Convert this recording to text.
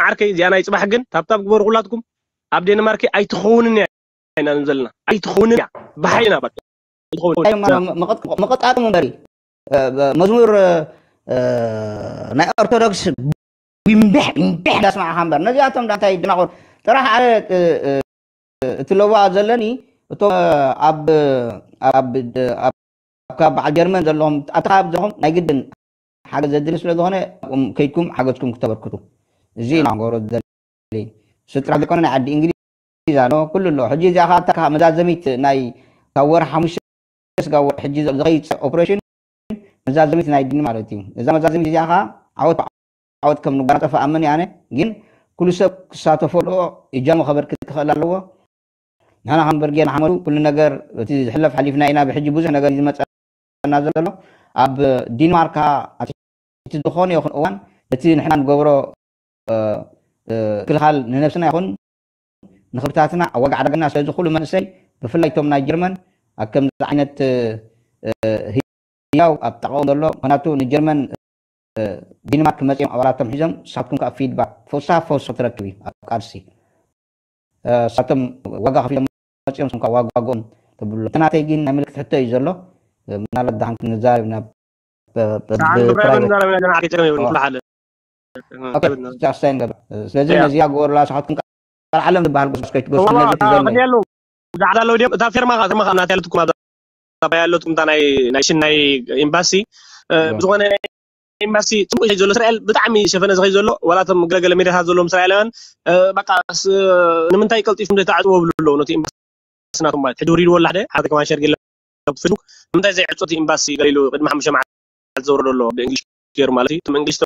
ዓርከይ፣ እዚኣ ናይ ጽባሕ ግን ታብታብ ግበሩ ኩላትኩም። ኣብ ዴንማርክ ኣይትኸውንን እያ ኢና ዘለና። ኣይትኸውንን እያ። ብሓይልና በቃ። ኣይትኸውን። መቐጣጥሙ እምበሪ መዝሙር ናይ ኦርቶዶክስ ቢምብሕ ቢምብሕ እንዳስማዕካ እምበር ነዚኣቶም እንታይ ድናቑር ጥራሕ ኣነ እቲ ለዋ ዘለኒ እቶም ኣብ ኣብ ካብ በዓል ጀርመን ዘለኹም ኣብቲ ካብ ዘለኹም ናይ ግድን ሓገዝ ዘድሊ ስለ ዝኾነ ከይድኩም ሓገዝኩም ክተበርክቱ እዚ ኢና ንገብሮ ዘድሊ ስጥራሕ ዘይኮነ ናይ ዓዲ እንግሊዝ ኣሎ ኩሉ ኣሎ ሕጂ እዚኣ ከዓ መዛዘሚት ናይ ካብ ወር ሓሙሽተ ስጋ ወር ሕጂ ዝኸይድ ኦፕሬሽን መዛዘሚት ናይ ድኒ ማለት እዩ እዛ መዛዘሚት እዚኣ ከዓ ዓወት ዓወት ከም ንጓናፀፍ ኣምን ኣነ ግን ኩሉ ሰብ ክሳተፎ ኣለዎ እጃሙ ከበርክት ክኽእል ኣለዎ ንሕና ከም በርጌን ሓመዱ ኩሉ ነገር እቲ ዝሕለፍ ሓሊፍና ኢና ብሕጂ ብዙሕ ነገር ዝመፀና ዘሎ ኣብ ዲንማርካ እቲ ዝኾነ ይኹን እዋን እቲ ንሕና ንገብሮ ክልኻል ንነብስና ይኹን ንኽብታትና ኣብ ዋጋ ዓዳግና ስለዚ ኩሉ መንእሰይ ብፍላይ ቶም ናይ ጀርመን ኣብ ከምዚ ዓይነት ህያው ኣብ ጠቐው ዘሎ ምክንያቱ ንጀርመን ዲንማርክ መፅኦም ኣባላቶም ሒዞም ሳትኩም ከዓ ፊድባክ ፈውሳ ፈውሶ ትረክብ እዩ ኣብ ቃልሲ ሳቶም ዋጋ ከፊሎም መፅኦም ስም ዋጋ ዋግኦም ተብሎ እቲ ናተይ ግን ናይ ምልክት ሕቶ እዩ ዘሎ ምናልባት ደሓን ክንዛረብ ናብ ስለዚ ነዚኣ ግበሩላ ንስኻትኩም ቃል ዓለም ዝበሃል ጎስጎስ ከይትጎስጉ ነዚ ትዘኒ ብዙሓት ኣለዉ ድዮም እታ ፌርማ ፌርማ ናት ያለትኩም ኣብዛ ባይ ያለትኩም እታ ናይ ናይ ሽን ናይ ኤምባሲ ብዝኾነ ናይ ኤምባሲ ፅቡቅ ይኸይድ ዘሎ እስራኤል ብጣዕሚ ሸፈነ ዝኸይድ ዘሎ ዋላ እቶም ገለገለ ሜዳታት ዘለዎም እስራኤላውያን በቃ ንምንታይ ቀልጢፉ እንደ ተዓፅዎ ብሉ ኣለዉ ነቲ ኤምባሲ ናቶም ማለት ሕጂ ውሪድዎ ኣላ ሓደ ሓደ ከማን ሸር ገለ ፌስቡክ ንምንታይ ዘይዕፆ እቲ ኤምባሲ ገለ ኢሉ ቅድሚ ሓሙሽተ መዓልቲ ዝወረዶ ኣሎ ብእንግሊሽ ገይሩ ማለት እዩ እቶም እንግሊሽ